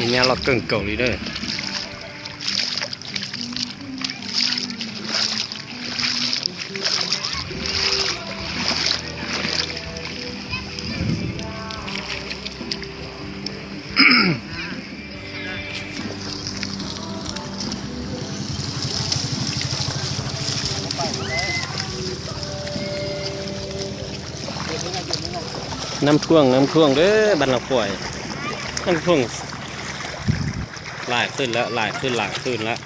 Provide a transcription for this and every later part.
Nyab loj kawg nkaus li na. Nab thuaj, nab thuaj, nab thuaj, lais qwj lawm, lais qwj, lais qwj lawm.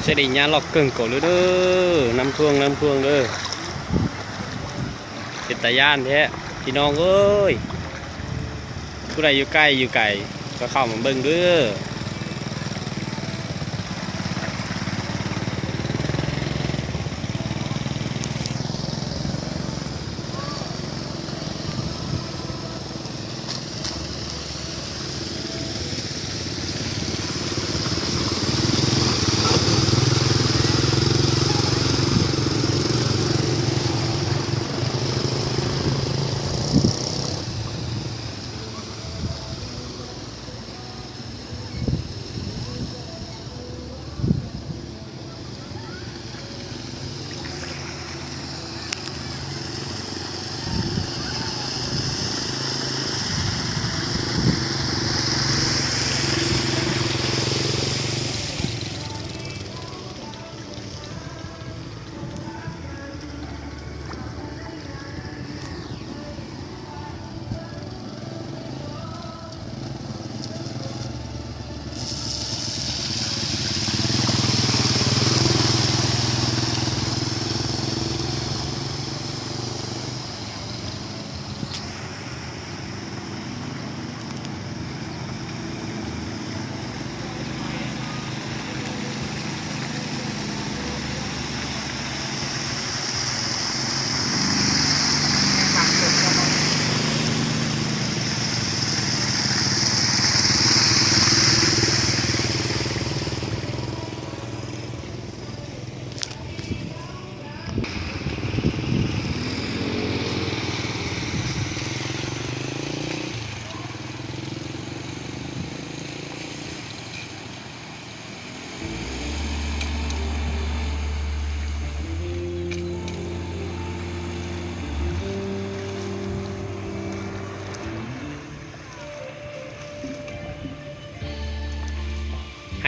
Sab di nyab loj kawg nkaus li na, nab thuaj, nab thuaj na. Ces tas yaj thiab, tsis no ub, kuv dais yus kaij yus kaim, koj qhov mus npeej lawm.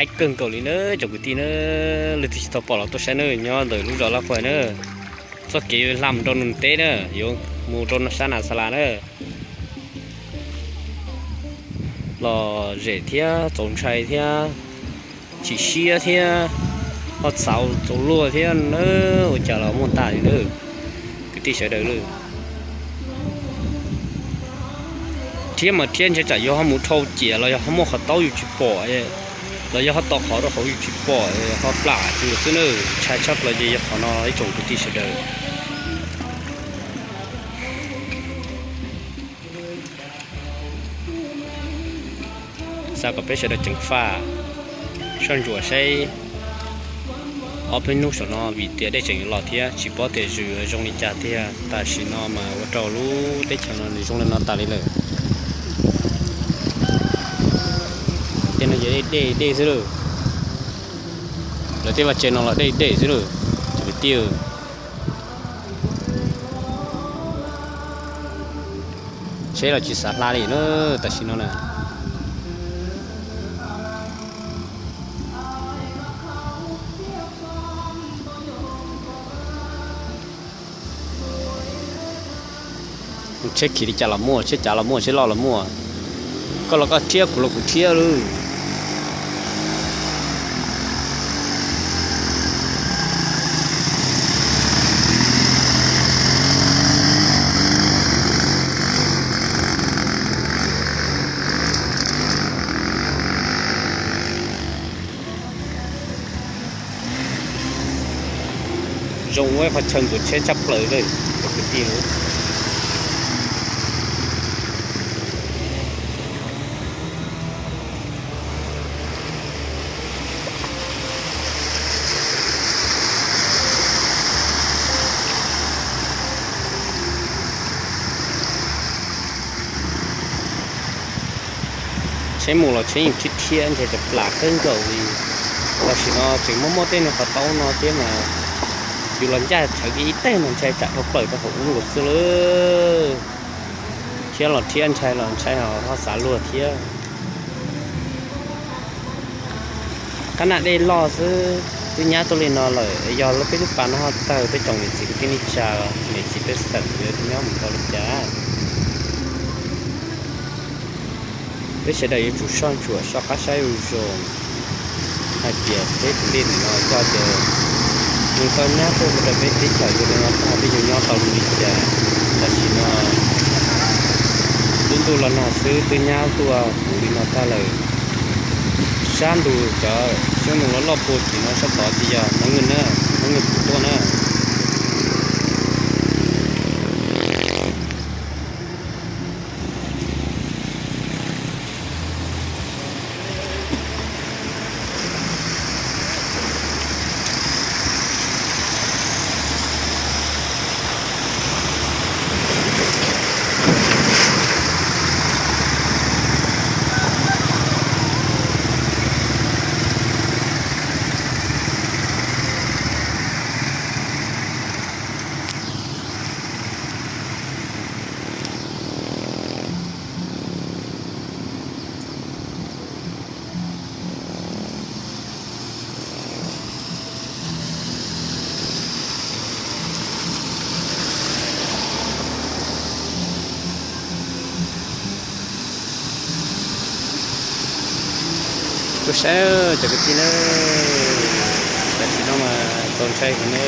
Haib kawg nkaus li na tsoom kwv tij na, leej twg tsis tau pom los tuaj saib na, nyob ntawm lub zos Laj Phuais na. Txoj kev yuav hla mus rau Nus teb na, yuav mus rau sab Nas Xas Las na. Lom zem thiab txaus ntshai thiab chim siab thiab ho txhaum txaus luag thiab na, ua cas los muaj ntag li na kwv tij sawv daws. Rhiab mas rhiab ntshe tsam yog ho mus dhau ciam los yog ho muaj qhov taub yus tsis pom, los yog ho tau qhov rau hauv yus tsis pom ho plam yus xwb na. Ntshai tshaj plaws ces yog qhov no ib tsoom kwv tij sawv daws. Xav kom peb sawv daws ceev faj, soj ntsuam saib ob peb hnub saum no vim tias dej tseem yuav los thiab tsis paub tias zws yuav zoo li cas tiag. Tam sim no mas ua rau lub teb chaws no nws zoo li no tas li lawm. Tej no ces dej dej xwb lawm. Lawv tej vaj tse no los dej dej xwb lawm. Tsoom kwv tij, Tsheb los tsis xav hla li na, tam sim no na. Tsheb khiav li cas los muaj, tsheb cav los muaj, tsheb loj los muaj. Koj los koj thiab, kuv los kuv thiab lawm. Zoo ua qhov chaw ntxuav tsheb tshaj plaws li, cov kwv tij. Tsheb mus los tsheb yeej rhiab rhiab ntshai tas plas kawg nkaus li. Tam sim no tseem muaj muaj tej niag qhov taub no thiab mas yus los ncaj tshawv kiag ib teg mas ntshai tsam dhau plaws rau hauv ub nkaus xwb lawm. Rhiab los rhiab, ntshai los ntshai ho xav luag thiab. Qab nag dej loj xwb twb nyab tuaj li no lawm, yog lub peb lub pas no ho tawg peb tsoom niam txiv kwv tij neej tsa, niam txiv pej xeem yuav nyob mus tau li cas? Peb sawv daws yuav tsum soj ntsuam soj qab saib zoo zoo hais tias peb tus dej ntawm no coj ces nws tau nyab tuaj mus rau peb teb chaws yuav li no tag peb yuav nyob tau li cas. Tam sim no lub ntuj los nag xwb twb nyab tuaj puv li no tag lawm. Sab ntug cov xyoob ntoo loj loj puag tim no sab tod ces yog Hmoob Nywj na, Hmoob Nywj puv tuaj na. Tuaj saib cov kwv tij na, tam sim no mas txaus ntshai heev na.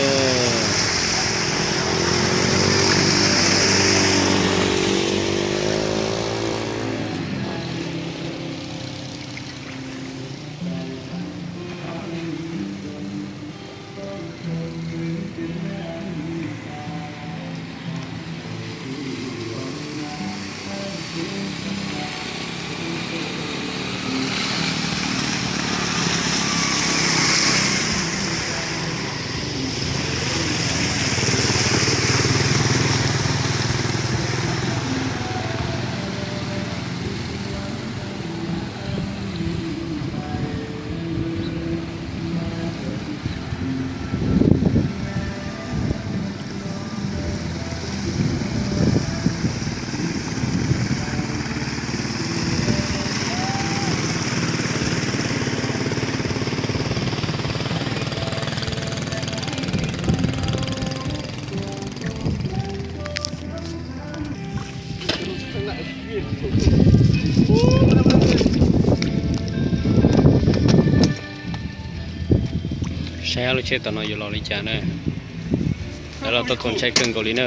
Saib lub tsheb tom no yuav los li cas na. Lawv los tau txaus ntshai kawg nkaus li na.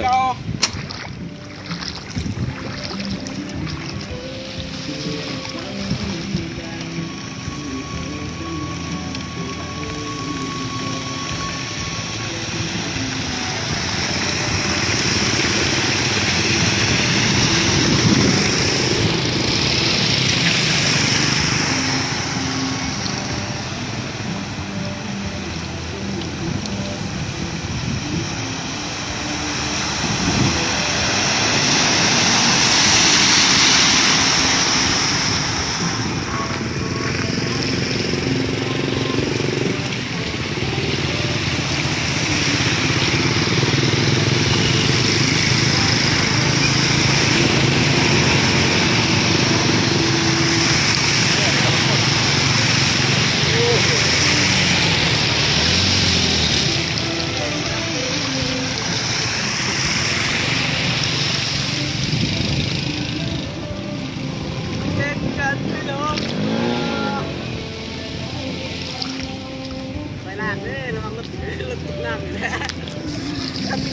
Dej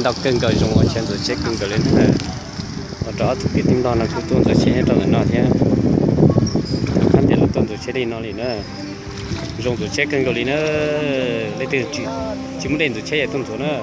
ntau kawg nkaus, zoo ua chaw ntxuav tsheb kawg nkaus li na. Los rau ob tug kwv tij ntog no kuj tuaj ntxuav tsheb nyob rau ntawm no thiab. Rov qab ntiam los tuaj ntxuav tsheb li no li na. Zoo ntxuav tsheb kawg nkaus li na. Leej twg tsis muaj dej ntxuav tsheb yog tuaj ntxuav na.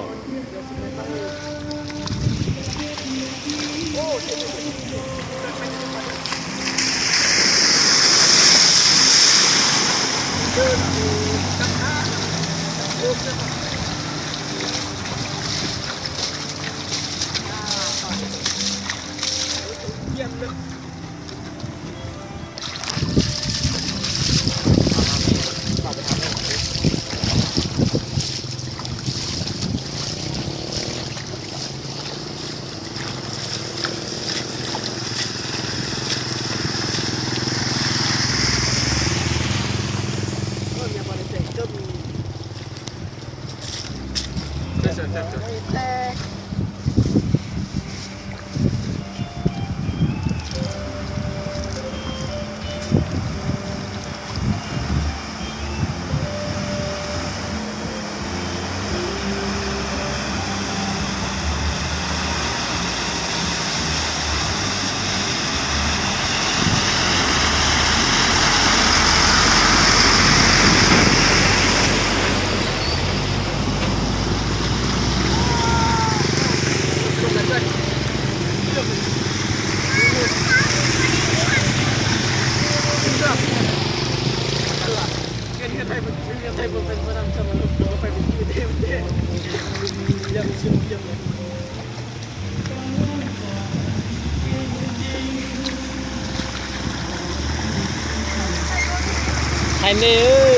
Hais me